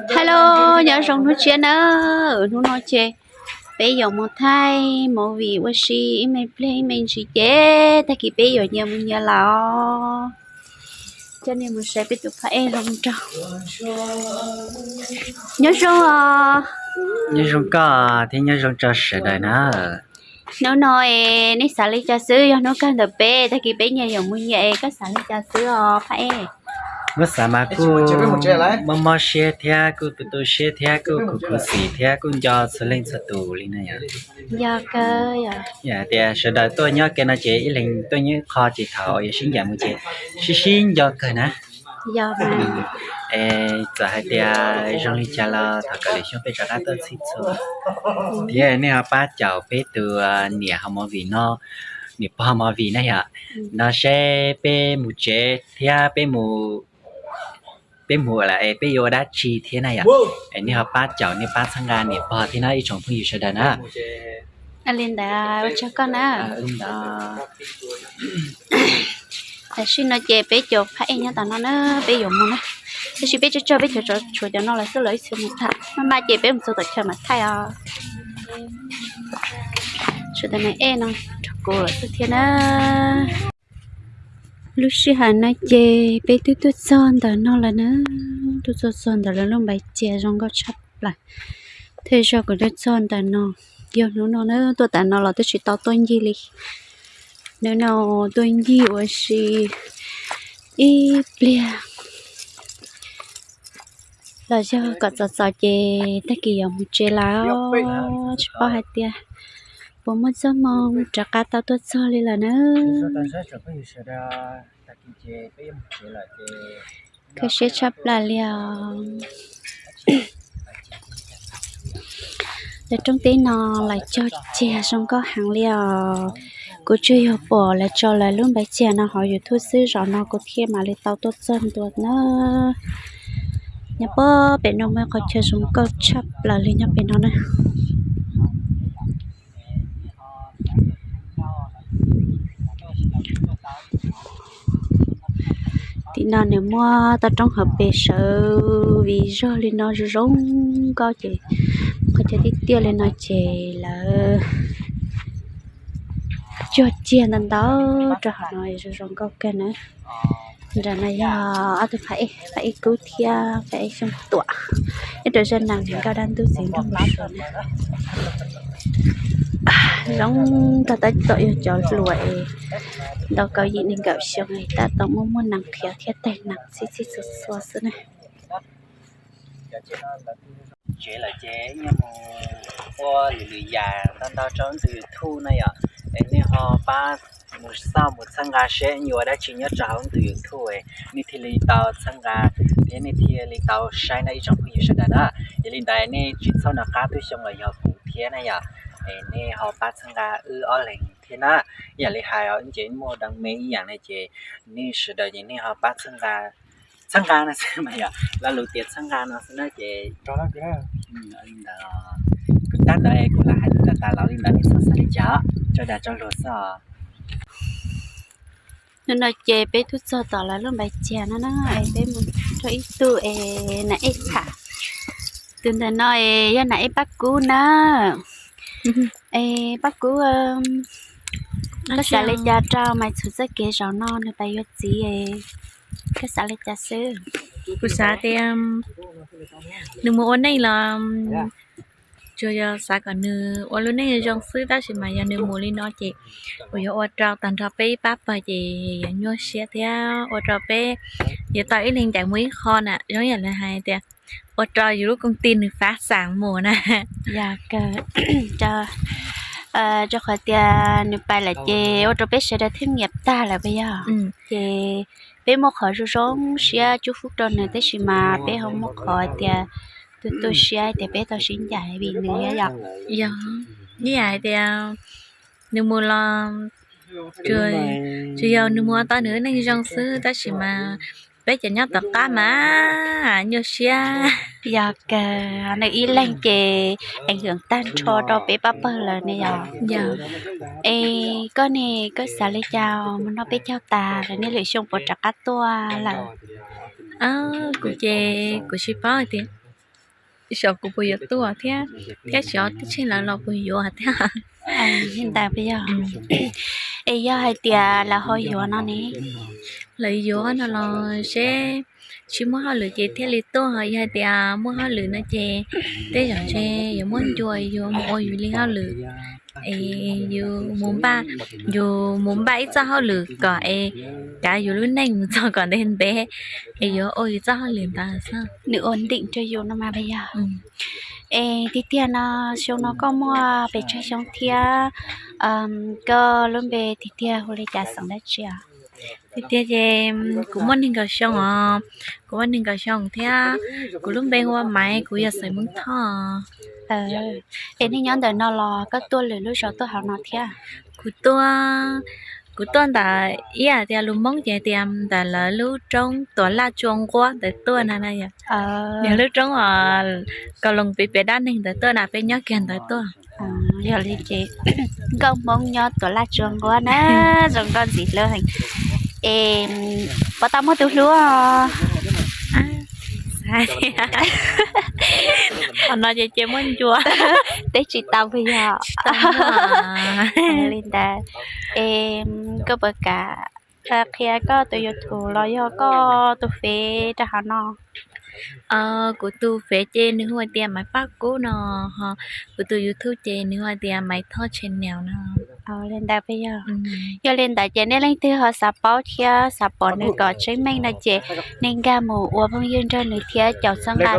Hello, nyob zoo hnub tshiab na. Hnub no ces peb yuav mus thaij movie ua si ib me pliag ib me ntsis ces tag kis peb yuav nyias mus nyias lawm os. Coj nej mus saib peb tus phab ej zoo nraug. Nyob zoo os. Nyob zoo koj thiab nyob zoo rau sawv daws na. Hnub no es nej xav li cas xwb, yog hnub kawg ntawm peb tag kis peb nyias yuav mus nyias es koj xav li cas xwb os phab ej? Muab xav mas kuj mob mob siab thiab kuj tu tu siab thiab kuj khuv khuv xim thiab kuj nco txhua leej txhua tus li na yom. Yog kawg yom. Yog tias sawv daws tuaj nyob ke no ces ib leeg tuaj nyob qho ces thaum yuav sib ncaim mus ces sib sib nco kawg na. Yog, es txawm hais tias zoo li cas los thov kom lwm xyoo peb rov qab tuaj txhij txhua thiab nej ho pab caum peb tus niam ho movie no, niam pog movie na yom, no seb peb mus tsev thiab peb mus, peb mus lawm es peb yuav ua dab tsi thiab na yom. Es nej ho pab caum nej pab txhawb nqa niam pog thiab na ib tsoom phooj ywg sawv daws na. Li ntawd ua tsaug koj na. Tam sim no ces peb cov phab ej nyob tom no na, peb yuav mus na. Tab sis peb tsuag tsuag peb cov tshuav cov no lawm xwb los ib txhia mus tham, maj mam ces peb mus txog tom chaw mam thaij os. Sawv daws na, ej no rau kuv lawm xwb thiab na. Lub sij hawm no ces peb twb tuaj txog ntawm no lawm na, tuaj txog txog ntawm lawv lub npaiv cias zoo nkauj tshaj plaws. Tej zaum kuv tuaj txog ntawm no, yog hnub no na tuaj ntawm no los twb tsis tau tuaj ncig li. Hnub no tuaj ncig ua si ib pliag los yog kom txog txog ces tag kis yuav mus tsev lawm, tsis paub hais tias puas muaj txoj hmoo rov qab tau tuaj txog li lawm na. Kho siab tshaj plaws li os. Lawv rooj teb no lawv cog ciag zoo nkauj heev li os. Kuv tsuas yog pom lawv tso lawv lub npaiv ciag no hauv YouTube xwb, zaum no kuv thiaj mam li tau tuaj txog ntua na. Nyob puag pem no muaj qhov chaw zoo nkauj tshaj plaws li nyob pem no na. Tim no nws muaj toj roob hauv pes sawv vim zog li no zoo zoo nkauj ces qhov chaw tiaj tiaj li no ces lawv cog ciag ntau ntau rau hauv no zoo zoo nkauj kawg na. Nram no yog ob tug phab ej, phab ej kub thiab phab ej xyooj tuam, nyob rau zaj nees nkauj dab ntub txiv nraug npau suav na. Zoo nkauj tab tom yog cov hluas es ntau kaum yim nees nkaum xyoo es tab tom muaj muaj nees qhiav thiab teg nees txhij txhij txhua txhua xwb na. Tsev lawm ces ib nyuag mus ua lwm lwm yam ntau ntau rau ntug YouTube na yom. Es nej ho pab mus xauj mus txhawb nqa seb yuav ua dab tsi nyob rau hauv ntug YouTube es nej thiaj li tau txhawb nqa thiab nej thiaj li tau saib na ib tsoom phooj ywg sawv daws na. Yog li ntawd nej tsis txhob nco qab tub xyoo los yog kuv thiab na yom. Es nej ho pab txhawb nqa wb ob leeg thiab na. Ib yam li hais os, ces muaj dab me ib yam ne ces nej sawv daws ces nej ho pab txhawb nqa, txhawb nqa no xwb mas yom, lo lus tias txhawb nqa no xwb na ces li ntawd. Kuv tab ntawd kuv lam hais tas tas los li ntawd nej txhob xav li cas, tso dag tso luag xwb os. Hnub no ces peb twb txog tom lawv lub npaiv ciag no na, es peb mus rau ib tug es nam ej tham. Tus ntawm no es yog nam ej Paj Kub na. Es Paj Kub, koj xav li cas rau Maiv Txhuv txoj kev zaum no nws pais yuav txiv, koj xav li cas xwb? Kuv xav tias nws mus ua neej los tsuas yog xav kom nws ua lub neej zoo xwb, tab sis mas yog nws mus li no ces kuv yuav ua rau tag nrho peb ib pab pawg ces yuav nyuaj siab thiab ua rau peb yuav tau ib leeg ncaim mus ib qho na, zoo yam li hais tias ua rau yus lub koom ti nws fab xaam mus na. Yog, rau qhov tias nws pais lawm ces ua rau peb sawv daws thwj nyiam tag lawm puas yog? Ces peb muaj qhov zoo zoo siab cub fub rau nws, tab sis mas peb ho muaj qhov tias tu tu siab tias peb tau sib ncaim vim nws thiab yom. Yog, ib yam hais tias nws mus los tsuas yog nws mus ua tau nws neej zoo xwb, tab sis mas peb cov nyob tom qab mas nyuaj siab. Yog kawg, nws ib leeg ces ees hwm tag nrho rau peb pab pawg lawm ne yom. Es koj ne, koj xav li cas mus noj peb caug tas lawm, nej lwm xyoo puas rov qab tuaj lawm? Kuv ces kuv tsis paub hais tias xyov kuv puas yuav tuaj thiab, thiab xyov tib tsheej lawv los puas yuav thiab. Li ntawd puas yog? Es yog hais tias lawv ho yuav no ne? Lawv yuav no los seb tsis muaj hauj lwm ces thiaj li tuaj, yog hais tias muaj hauj lwm no ces tej zaum ntshe yuav muab ncua yus mus ua yus li hauj lwm, es yus mus npaj, yus mus npaj ib txoj hauj lwm kom es kav yus lub neej mus txog kom ntev ntev, es yuav ua yus txoj hauj lwm ntawd xwb. Nws ua nteem rau yus no mas puas yog? Es tiag tiag no, xyoo no koj muaj pes tsawg xyoo thiab? Koj lub npe tiag tiag hu li cas, xeem dab tsi os? Tiag tiag ces kuv muaj nees nkaum xyoo os, kuv muaj nees nkaum xyoo thiab. Kuv lub npe hu ua Maiv, kuv yog xeem Hmoob Thoj. Es nej nyob ntawm no los koj tuaj lwm lub zos tuaj hauv no thiab? Kuv tuaj, kuv tuaj ntawm ib yam tias lus Hmoob ces tias ntawm lawv lub roob Tuam Laj Tsua Nquab ntawd tuaj na. Yog lub roob Kaus Loos pem pem dab neeg ntawd tuaj na, peb nyob kiag ntawd tuaj. Yog li ces nkauj Hmoob nyob Tuam Laj Tsua Nquab na, zoo nkauj ntxim hlub heev. Es puas tau muaj tus hlub? Qhov no ces ces muaj ncua. Teb tsis tau puas yog? Li ntawd, es koj puas kam qhia koj tus YouTube los yog koj tus fev rau hauv no? Kuv tus fev ces nws hu tias Maiv Paj Kub no, ho kuv tus YouTube ces nws hu tias Maiv Thoj Channel no. Li ntawd puas yog? Yog li ntawd ces nej leej twg ho xav paub thiab xav pom nws kom tseeb meej no ces nej nkag mus ua phooj ywg nrog nws thiab caum txhawb nqa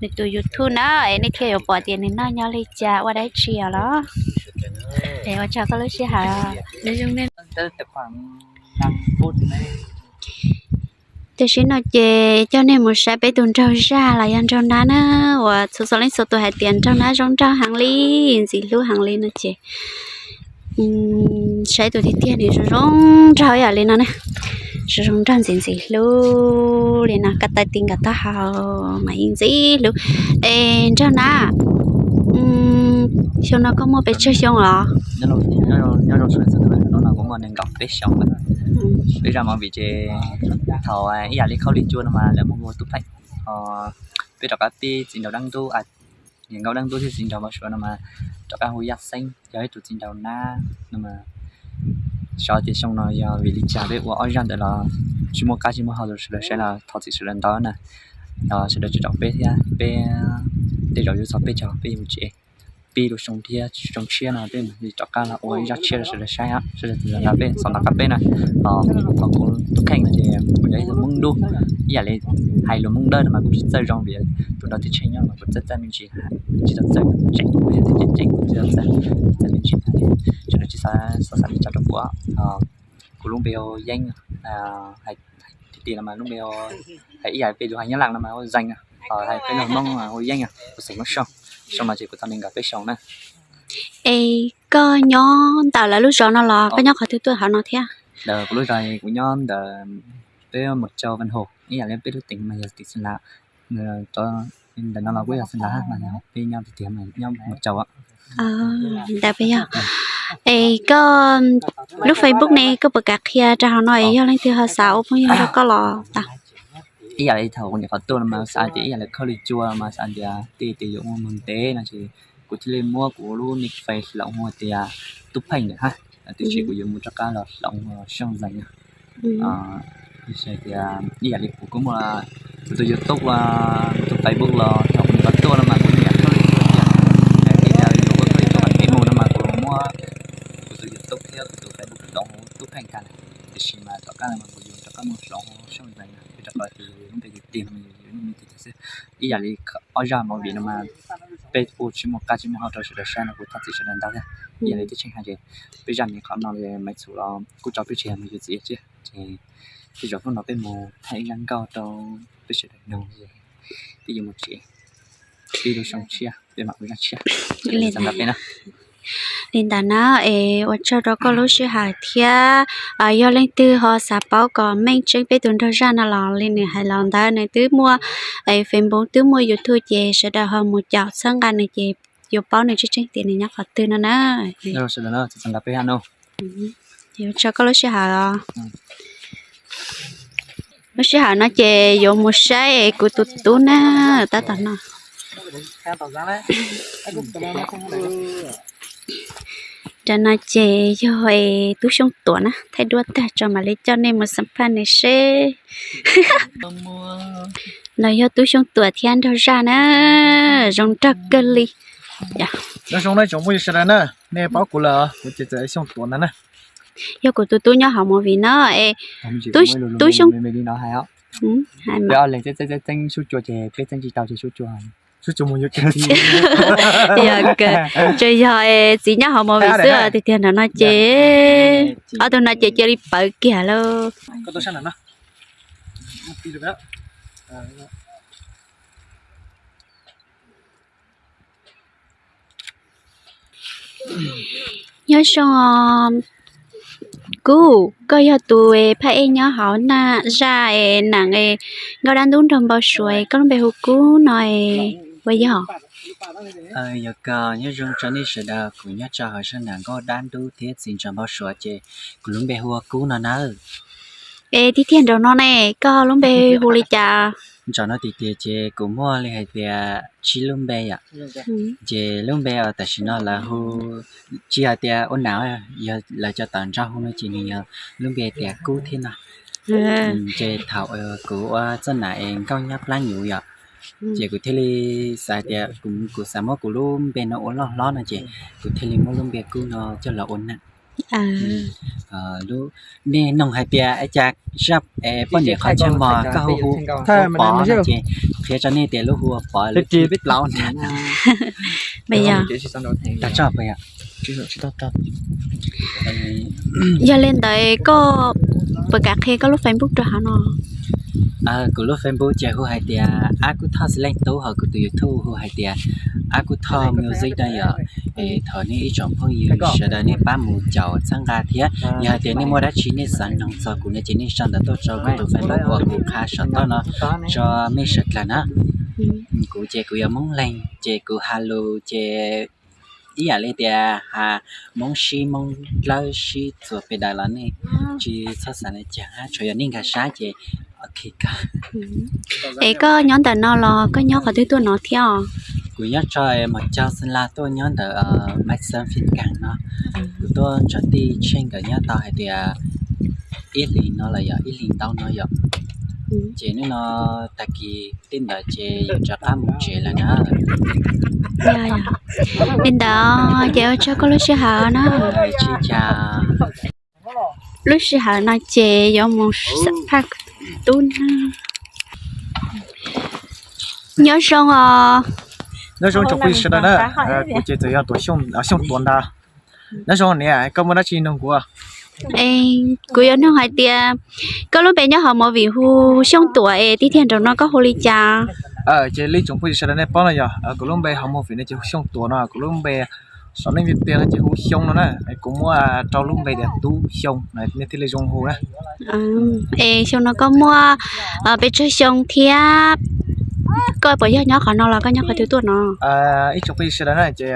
nws tus YouTube na, es nej thiaj yuav pom tias nws noj nyob li cas ua dab tsi os los. Es ua tsaug koj lub sij hawm. Tam sim no ces coj nej mus saib peb tus nraug zaj los yog nraug nab na, uas txhua txhua leej txhua tus hais tias nraug nab zoo nraug heev li, ntxim hlub heev li no ces saib tus tiag tiag nws zoo zoo nraug ib yam li no ne. Zoo zoo nraug ntxim ntxim hlub li no, koj taw ti nkawd taub hau mas yeej ntxim hlub. Es nraug nab, xyoo no koj muaj pes tsawg xyoo los? Nyob zoo txhua tus, hnub no kuv muaj nees nkaum peb xyoos lawm. Peb zaj movie ces thaum ib yam li khaub lig cua no mas lawv muab ua tub pheej, peb rov qab pib txiv nraug dab ntub, niam nkauj dab ntub thiab txiv nraug npau suav no mas rov qab hu Yaj Xeeb yog ib tug txiv nraug nab no mas xyov tias xyoo no yog vim li cas peb ua ob zaj ntawd los tsis muaj qab tsis muaj hau rau sawv daws saib los thov txim sawv daws ntau na. Los sawv daws tsis caum peb thiab, peb tej zaum yuav txog peb caug peb yuav mus tsev. Pib lub xyoo thiab xyoo tshiab no peb mam li rov qab los ua ib zaj tshiab rau sawv daws saib, sawv daws txhob nco qab peb na. Ho kuv tus kheej no ces kuv yog ib tug Hmoob Dub, ib yam li hais lus Hmoob Dawb no mas kuv tsis txawj zoo vim tus nraug tib tshej nyob mas kuv txawj txawj me ntsis, tsis tau txawj tseem, kuv yog tib tseem tseem kuv tsis tau txawj txawj me ntsis. Sawv daws tsis txhob xav li cas rau kuv. Kuv lub npe hu Yeeb, hais tiag tiag no mas lub npe hais ib yam peb lus hais Nyab Laj no mas hu Zeeg, hais peb lus Hmoob hu Yeeb, kuv xeem Hmoob Xyooj. Xyoo no ces kuv tau nees nkaum peb xyoos na. Es koj nyob ntawm lawv lub zos no los koj nyob qhov twg tuaj hauv no thiab? Ntawm kuv lub zos kuv nyob ntawm peb Mus Cau Vaj Hus, ib yam li peb lub teem mas yog teem Xeem Las. Ntawm no los kuj yog Xeem Las mas peb nyob tiag tiag mas nyob Mus Cau. Ntawd puas yog? Es koj lub Facebook ne koj puas kam qhia rau hauv no es yog leej twg ho xav ua phooj ywg nrog koj los tau. Ib yam li thaum kuv nyuam qhuav tuaj no mas xav tias ib yam li khaub lig cua mas xav tias tej tes yuav ua mus ntev no ces kuv thiaj li muab kuv lub nick Face hloov hu tias Tub Pheej ntawm hab, tiam sis kuv yuav mus rov qab los hloov hu Xyooj Zeeg. Tias ib yam li kuv kuj muaj kuv tus YouTube, kuv tus Facebook los thaum kuv nyuam qhuav tuaj no mas kuv nyuam qhuav tuaj tias, tias yuav ua khaub lig cua qhov kev mus no mas kuv muab kuv tus YouTube thiab kuv tus Facebook hloov hu Tub Pheej tag lawm. Tiam sis mas tom qab no mas kuv yuav rov qab mus hloov hu Xyooj Zeeg, rau qhov tias yus lub npe tiag tiag no mas yus lub npe tiag tiag xwb. Ib yam li ob zaj movie no mas peb ua tsis muaj qab tsis muaj hau rau sawv daws saib no kuv thov txim sawv daws ntau thiab. Ib yam li tib tshee hais ces peb zaj me qhov no li Maiv Txhum los kuj tso peb tseg mus yuav txiv tshiab ces tej zaum hnub no peb mus thaij ib zaj nkauj rau peb sawv daws mloog, peb yuav mus tsev, peb lub xyoo tshiab peb mam ua zaj tshiab. Li ntawd na, es ua tsaug rau koj lub sij hawm thiab. Yog leej twg ho xav paub kom meej tseeb peb tus nraug zaj no los li nws hais los ntawd, nws twb muaj Facebook twb muaj YouTube ces sawv daws ho mus caum txhawb nqa nws ces yuav paub nws tseeb tseeb tias nws nyob qhov twg no na. Ua tsaug koj lub sij hawm os. Lub sij hawm no ces yuav mus saib kuv tus tub na, tab tom no. Cov no ces yog Tub Xyooj Tuam na, thaij duab tag tso mam li coj nej mus xam phaj nws seb. No yog Tub Xyooj Tuam thiab nraug zaj na, zoo nraug kawg li. Nyob zoo na tsoom phooj ywg sawv daws na, nej paub kuv lawm, kuv ces txawm Xyooj Tuam ntag na. Yog kuv tus tub nyob hauv movie no es, Tub Xyooj, peb ob leeg txeeb txeeb sub cua ces peb txeeb tsis tau ces sub cua, sub cua mus yuav kiag. Tsuas yog txiv nyob hauv movie xwb, tiag tiag nram no ces ob tug no ces cia li pawv kiag lauj. Nyob zoo, Kub, koj yog tus phaj ej nyob hauv na, zaj es nam es nkauj dab ntub nraug npau suav, koj lub npe hu Kub no es puas yog? Yog kawg, nyob zoo rau nej sawv daws, kuv nyob rau hauv zaj nam nkauj dab ntub thiab txiv ntxawm npau suav ces kuv lub npe hu ua Kub no nawb. Es tiag tiag nraum no ne, koj lub npe hu li cas? Nraum no tiag tiag ces kuv muaj li hais tias tsib lub npe yom. Ces lub npe uas tam sim no lawv hu, tsis hais tias ua nam, yog lawv cov tawv ntsauj hu no ces nws yog lub npe tias Kub thiab no. Ces thaum kuv ua txoj nam es nkauj nyab plab nyuv yom, ces kuv thiaj li xav tias kuv xav muab kuv lub npe no ua loj hlob no ces kuv thiaj li muab lub npe Kub no coj los ua nam. Nej noog hais tias cas zaj poj niam qhov chaw mos koj hu hu ua Pov no ces qhia rau nej tias lub hu ua Pov lub plaub na. Tag tso puas yog? Yog li ntawd koj puas kam qhia koj lub Facebook rau hauv no? Kuv lub Facebook ces hu hais tias Ab Kub Thoj Xeeb Leej Tub, ho kuv tus YouTube hu hais tias Ab Kub Thoj Music no yom. Es thov nej ib tsoom phooj ywg sawv daws nej pab mus caum txhawb nqa thiab yog hais tias nej muaj dab tsi nej xav noog txog kuv no ces nej sau ntawv tuaj rau kuv tus Facebook uas kuv qha saum toj no tso mej sawv dlawg na. Kuv ces kuv yog Hmoob Leeg ces kuv has lus ces ib yam li tias has Hmoob sib Hmoob dlawb sib txuas pes daws los nej tsis txhob xav li cas, tsuas yog nej nkag siab ces ok kawg. Es koj nyob ntawm no los koj nyob qhov twg tuaj no thiab os? Kuv nyob rau Mos Caug Xeem Las tuaj nyob ntawm Maiv Xeem Fij Kaas no. Kuv tuaj nrog tij Tsheej nkawd nyob tau hais tias ib hlis no los yog ib hlis ntau no yom. Ces hnub no tag kis tej ntawd ces yuav rov qab mus tsev lawm na. Li ntawd ces ua tsaug koj lub sij hawm na. Tsis cas. Lub sij hawm no ces yuav mus xam phaj tub na. Nyob zoo os. Nyob zoo tsoom phooj ywg sawv daws na, kuv ces txawm yog Xyooj Tuam ntag. Nyob zoo niam, koj muaj dab tsi nug kuv? Kuv yuav nug hais tias koj lub npe nyob hauv movie hu Xyooj Tuam es tiag tiag nraum no koj hu li cas? Ces li tsoom phooj ywg sawv daws nej paub no yog kuv lub npe hauv movie no ces hu Xyooj Tuam no, kuv lub npe saum nej tiag no ces hu Xyoo no na. Kuv muaj rau lub npe tias Tub Xyoo, nej thiaj li zoo hu na. Es xyoo no koj muaj pes tsawg xyoo thiab koj puas yog nyob qhov no los koj nyob qhov twg tuaj no? Ib tsoom phooj ywg sawv daws na ces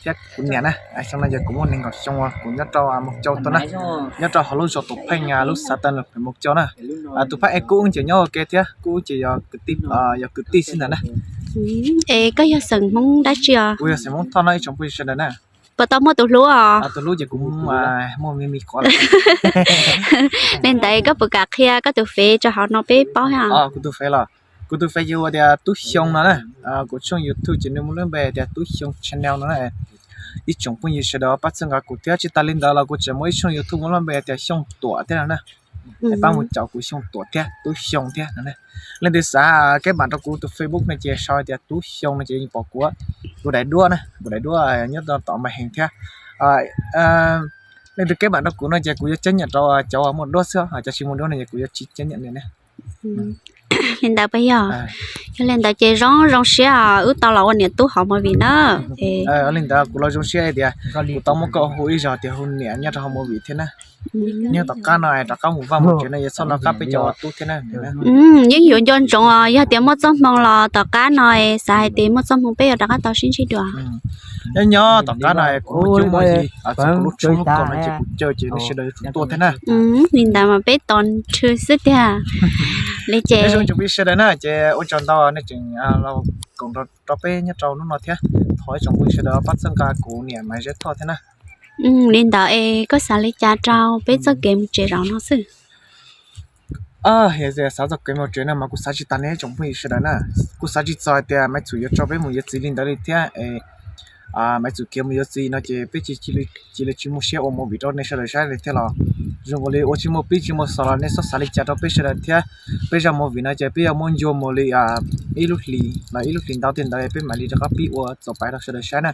thiab kuv niam na, xyoo no ces kuv muaj nees nkaum xyoo, kuv nyob rau Mus Cau tuaj na, nyob rau hauv lub zos Tuam Pheej lub xav tau pem Mus Cau na. Tus phab e Kub ces nyob ua ke thiab, Kub ces yog kwv tij xwb ntawd na. Es koj yog xeem Hmoob dab tsi os? Kuv yog xeem Hmoob Thoj no ib tsoom phooj ywg sawv daws na. Puas tau muaj tus hlub os? Tus hlub ces kuv muaj me me qhov lawm. Li ntawd koj puas kam qhia koj tus fev rau hauv no peb paub? Kuv tus fev los, kuv tus fev ces hu tias Tub Xyoo no na. Kuv tshooj YouTube ces nws muaj lub npe tias Tub Xyoo Channel no na. Ib tsoom phooj ywg sawv daws pab txhawb nqa kuv thiab, tsis tas li ntawd los kuv tseem muaj ib tshooj YouTube muaj lub npe tias Xyooj Tuam thiab no na. Pab mus caum kuv Xyooj Tuam thiab Tub Xyoo thiab no. Leej twg xav keb mam rau kuv tus Facebook no ces sau tias Tub Xyoo no ces yeej pom kuv. Kuv daim duab na, kuv daim duab nyob tom màn hình thiab. Leej twg keb mam rau kuv no ces kuv yuav cheb nyam rau cov muaj duab xwb, cov tsis muaj duab no ces kuv yuav tsis cheb nyam li na. Li ntawd puas yog? Yog li ntawd ces zoo zoo siab os, wb tau los ua niam tub hauv movie na. Li ntawd kuv los zoo siab tias kuv tau muab koj hu ib zaug tias hu niam nyob rau hauv movie thiab na. Nyob tom qab no rov qab mus vaj mus tsev no yuav txhob nco qab peb cov ua tub thiab na. Yeej yuav nco ntsoov os, yog tias muaj txoj hmoo los tom qab no xav hais tias muaj txoj hmoo peb yuav rov qab tau sib ntsib dua. Nyob nyob tom qab no kuv muaj cuab muaj yig, kuv lub tshoob lub kos no ces kuv caw ces nej sawv daws yuav tsum tuaj thiab na. Li ntawd mas peb tos nrhw xwb tiag. Li ces zoo tsoom phooj ywg sawv daws na, ces ua tsaug ntau nej tseem los koom nrog rau peb nyob rau hnub no thiab. Thov ib tsoom phooj ywg sawv daws pab txhawb nqa kuv niam Maiv Zeb Thoj thiab na. Li ntawd es koj xav li cas rau peb txoj kev mus tsev zaum no xwb? Xav txoj kev mus tsev no mas kuv xav tsis tag nej tsoom phooj ywg sawv daws na. Kuv xav tsis txog hais tias Maiv Txhum yuav tso peb mus yuav txiv li ntawd li thiab es Maiv Txhum khiav mus yuav txiv no ces peb cia li tsis muaj siab ua movie rau nej sawv daws saib li thiab los. Zoo nkaus li ua tsis muaj pib tsis muaj xov los nej txhob xav li cas rau peb sawv daws thiab. Peb zaj movie no ces peb yuav muab ncua mus li ib lub hlis los ib lub hlis ntau tej ntawd peb mam li rov qab pib ua txaus pais rau sawv daws saib na.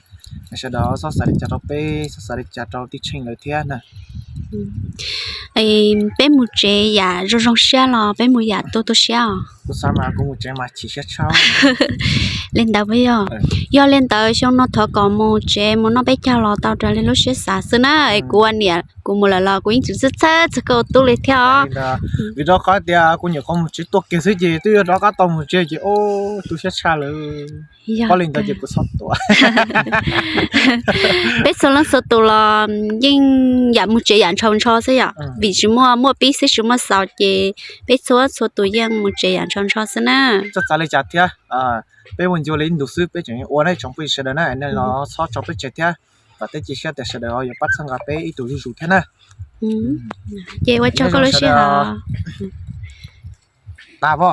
Sawv daws txhob xav li cas rau peb, txhob xav li cas rau tij Tsheej lawv thiab na. Peb mus tsev yam zoo zoo siab los peb mus yam tu tu siab os? Kuv xav mas kuv mus tsev mas chim siab tshaj. Li ntawd puas yog? Yog li ntawd xyoo no thov kom mus tsev mus noj peb caug los tau raws li lub siab xav xwb na. Es kuv ua niam kuv mus lawm los kuv yeej tsis txhawj txhawj txog koj ua tub li thiab os. Vim rau qhov tias kuv nyuam qhuav mus tsev tuaj kiag xwb ces twb yuav rov qab tau mus tsev ces tu siab tshaj lawm. Yog li ntawd ces kuv txhob tuaj. Peb txhua leej txhua tus los yeej yam mus tsev yam ntshaus ntsho xwb yom, vim tsis muaj, muaj pib xwb tsis muaj xaus ces peb txhua txhua tus yeej mus tsev yam ntshaus ntsho xwb na. Txhob xav li cas thiab, peb ua ncua li ib ntus xwb peb tseem ua na tsoom phooj ywg sawv daws na, nej los txhob tso peb tseg thiab, kom peb cia siab tias sawv daws yuav pab txhawb nqa peb ib tug zuj zus thiab na. Ces ua tsaug koj lub sij hawm.